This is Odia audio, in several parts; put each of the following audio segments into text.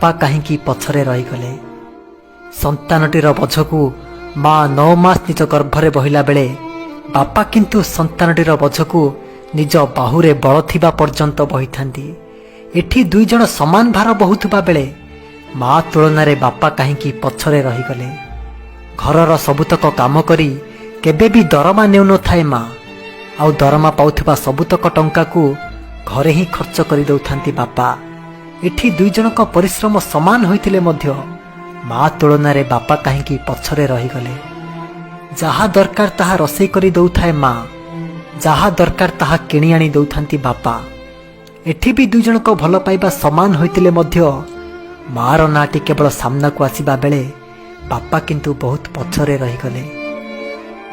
ବାପା କାହିଁକି ପଛରେ ରହିଗଲେ? ସନ୍ତାନଟିର ବୋଝକୁ ମା 9 ମାସ ନିଜ ଗର୍ଭରେ ବହିଲା ବେଳେ ବାପା କିନ୍ତୁ ସନ୍ତାନଟିର ବୋଝକୁ ନିଜ ବାହୁରେ ବଳ ଥିବା ପର୍ଯ୍ୟନ୍ତ ବହିଥାନ୍ତି। ଏଠି ଦୁଇ ଜଣ ସମାନ ଭାର ବହୁଥିବା ବେଳେ ମା ତୁଳନାରେ ବାପା କାହିଁକି ପଛରେ ରହିଗଲେ? ଘରର ସବୁତକ କାମ କରି କେବେ ବି ଦରମା ନେଉନଥାଏ ମା, ଆଉ ଦରମା ପାଉଥିବା ସବୁତକ ଟଙ୍କାକୁ ଘରେ ହିଁ ଖର୍ଚ୍ଚ କରିଦେଉଥାନ୍ତି ବାପା। ଏଠି ଦୁଇ ଜଣଙ୍କ ପରିଶ୍ରମ ସମାନ ହୋଇଥିଲେ ମଧ୍ୟ ମା ତୁଳନାରେ ବାପା କାହିଁକି ପଛରେ ରହିଗଲେ? ଯାହା ଦରକାର ତାହା ରୋଷେଇ କରି ଦେଉଥାଏ ମା, ଯାହା ଦରକାର ତାହା କିଣି ଆଣି ଦେଉଥାନ୍ତି ବାପା। ଏଠି ବି ଦୁଇ ଜଣଙ୍କ ଭଲ ପାଇବା ସମାନ ହୋଇଥିଲେ ମଧ୍ୟ ମାର ନାଁଟି କେବଳ ସାମ୍ନାକୁ ଆସିବା ବେଳେ ବାପା କିନ୍ତୁ ବହୁତ ପଛରେ ରହିଗଲେ।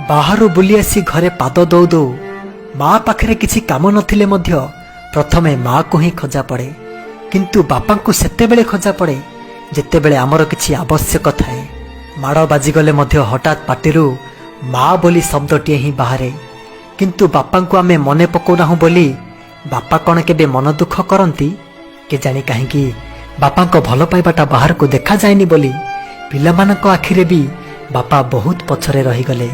ବାହାରୁ ବୁଲି ଆସି ଘରେ ପାଦ ଦଉ ଦଉ ମା ପାଖରେ କିଛି କାମ ନଥିଲେ ମଧ୍ୟ ପ୍ରଥମେ ମାକୁ ହିଁ ଖୋଜା ପଡ଼େ, କିନ୍ତୁ ବାପାଙ୍କୁ ସେତେବେଳେ ଖୋଜା ପଡ଼େ ଯେତେବେଳେ ଆମର କିଛି ଆବଶ୍ୟକ ଥାଏ। ମାଡ଼ ବାଜିଗଲେ ମଧ୍ୟ ହଠାତ୍ ପାଟିରୁ ମା ବୋଲି ଶବ୍ଦଟିଏ ହିଁ ବାହାରେ। କିନ୍ତୁ ବାପାଙ୍କୁ ଆମେ ମନେ ପକାଉନାହୁଁ ବୋଲି ବାପା କ'ଣ କେବେ ମନ ଦୁଃଖ କରନ୍ତି? କେଜାଣି କାହିଁକି ବାପାଙ୍କ ଭଲ ପାଇବାଟା ବାହାରକୁ ଦେଖାଯାଏନି ବୋଲି ପିଲାମାନଙ୍କ ଆଖିରେ ବି ବାପା ବହୁତ ପଛରେ ରହିଗଲେ।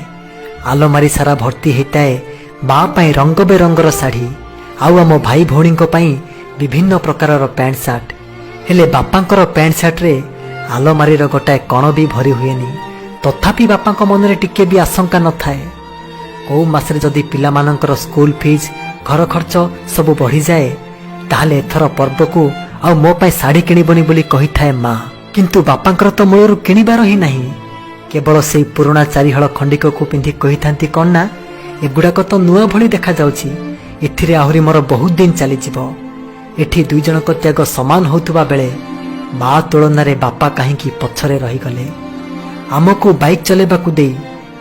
ଆଲମାରି ସାରା ଭର୍ତ୍ତି ହେଇଥାଏ ମା ପାଇଁ ରଙ୍ଗ ବେରଙ୍ଗର ଶାଢ଼ୀ ଆଉ ଆମ ଭାଇ ଭଉଣୀଙ୍କ ପାଇଁ ବିଭିନ୍ନ ପ୍ରକାରର ପ୍ୟାଣ୍ଟ ସାର୍ଟ। ହେଲେ ବାପାଙ୍କର ପ୍ୟାଣ୍ଟ ସାର୍ଟରେ ଆଲମାରିର ଗୋଟାଏ କଣ ବି ଭରି ହୁଏନି। ତଥାପି ବାପାଙ୍କ ମନରେ ଟିକେ ବି ଆଶଙ୍କା ନଥାଏ। କୋଉ ମାସରେ ଯଦି ପିଲାମାନଙ୍କର ସ୍କୁଲ ଫିଜ୍, ଘର ଖର୍ଚ୍ଚ ସବୁ ବଢ଼ିଯାଏ, ତାହେଲେ ଏଥର ପର୍ବକୁ ଆଉ ମୋ ପାଇଁ ଶାଢ଼ୀ କିଣିବନି ବୋଲି କହିଥାଏ ମା। କିନ୍ତୁ ବାପାଙ୍କର ତ ମୂଳରୁ କିଣିବାର ହିଁ ନାହିଁ। କେବଳ ସେଇ ପୁରୁଣା ଚାରିହଳ ଖଣ୍ଡିକକୁ ପିନ୍ଧି କହିଥାନ୍ତି କ'ଣ ନା, ଏଗୁଡ଼ାକ ତ ନୂଆ ଭଳି ଦେଖାଯାଉଛି, ଏଥିରେ ଆହୁରି ମୋର ବହୁତ ଦିନ ଚାଲିଯିବ। ଏଠି ଦୁଇ ଜଣଙ୍କ ତ୍ୟାଗ ସମାନ ହେଉଥିବା ବେଳେ ମା ତୁଳନାରେ ବାପା କାହିଁକି ପଛରେ ରହିଗଲେ? ଆମକୁ ବାଇକ୍ ଚଲାଇବାକୁ ଦେଇ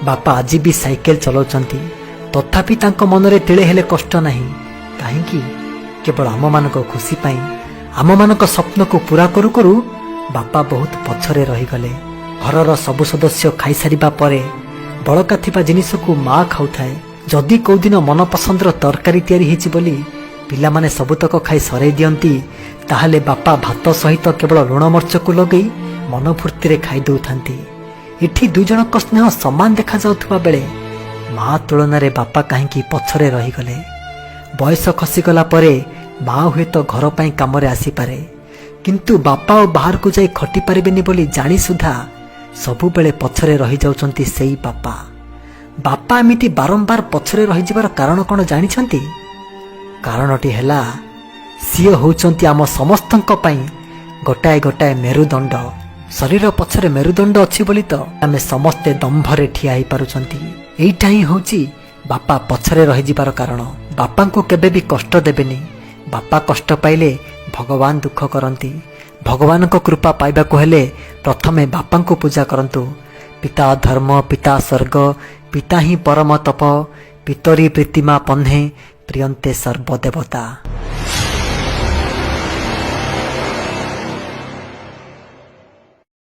ବାପା ଆଜି ବି ସାଇକେଲ ଚଲାଉଛନ୍ତି। ତଥାପି ତାଙ୍କ ମନରେ ତିଳେ ହେଲେ କଷ୍ଟ ନାହିଁ। କାହିଁକି? କେବଳ ଆମମାନଙ୍କ ଖୁସି ପାଇଁ। ଆମମାନଙ୍କ ସ୍ୱପ୍ନକୁ ପୂରା କରୁ କରୁ ବାପା ବହୁତ ପଛରେ ରହିଗଲେ। ଘରର ସବୁ ସଦସ୍ୟ ଖାଇସାରିବା ପରେ ବଳକା ଥିବା ଜିନିଷକୁ ମା ଖାଉଥାଏ। ଯଦି କୋଉଦିନ ମନପସନ୍ଦର ତରକାରୀ ତିଆରି ହେଇଛି ବୋଲି ପିଲାମାନେ ସବୁତକ ଖାଇ ସରେଇ ଦିଅନ୍ତି, ତାହେଲେ ବାପା ଭାତ ସହିତ କେବଳ ଲୁଣ ମର୍ଚକୁ ଲଗେଇ ମନ ଫୁର୍ତ୍ତିରେ ଖାଇ ଦେଉଥାନ୍ତି। ଏଠି ଦୁଇ ଜଣଙ୍କ ସ୍ନେହ ସମାନ ଦେଖାଯାଉଥିବା ବେଳେ ମା ତୁଳନାରେ ବାପା କାହିଁକି ପଛରେ ରହିଗଲେ? ବୟସ ଖସିଗଲା ପରେ ମା ହୁଏତ ଘର ପାଇଁ କାମରେ ଆସିପାରେ, କିନ୍ତୁ ବାପା ଆଉ ବାହାରକୁ ଯାଇ ଖଟି ପାରିବେନି ବୋଲି ଜାଣି ସୁଦ୍ଧା ସବୁବେଳେ ପଛରେ ରହିଯାଉଛନ୍ତି ସେଇ ବାପା। ବାପା ଏମିତି ବାରମ୍ବାର ପଛରେ ରହିଯିବାର କାରଣ କ'ଣ ଜାଣିଛନ୍ତି? କାରଣଟି ହେଲା, ସିଏ ହେଉଛନ୍ତି ଆମ ସମସ୍ତଙ୍କ ପାଇଁ ଗୋଟାଏ ଗୋଟାଏ ମେରୁଦଣ୍ଡ। ଶରୀର ପଛରେ ମେରୁଦଣ୍ଡ ଅଛି ବୋଲି ତ ଆମେ ସମସ୍ତେ ଦମ୍ଭରେ ଠିଆ ହେଇପାରୁଛନ୍ତି। ଏଇଟା ହିଁ ହେଉଛି ବାପା ପଛରେ ରହିଯିବାର କାରଣ। ବାପାଙ୍କୁ କେବେ ବି କଷ୍ଟ ଦେବେନି। ବାପା କଷ୍ଟ ପାଇଲେ ଭଗବାନ ଦୁଃଖ କରନ୍ତି। ଭଗବାନଙ୍କ କୃପା ପାଇବାକୁ ହେଲେ ପ୍ରଥମେ ବାପାଙ୍କୁ ପୂଜା କରନ୍ତୁ। ପିତା ଧର୍ମ, ପିତା ସ୍ୱର୍ଗ, ପିତା ହିଁ ପରମ ତପ, ପିତରି ପ୍ରୀତିମା ପହ୍ନେ ପ୍ରିୟନ୍ତେ ସର୍ବଦେବତା।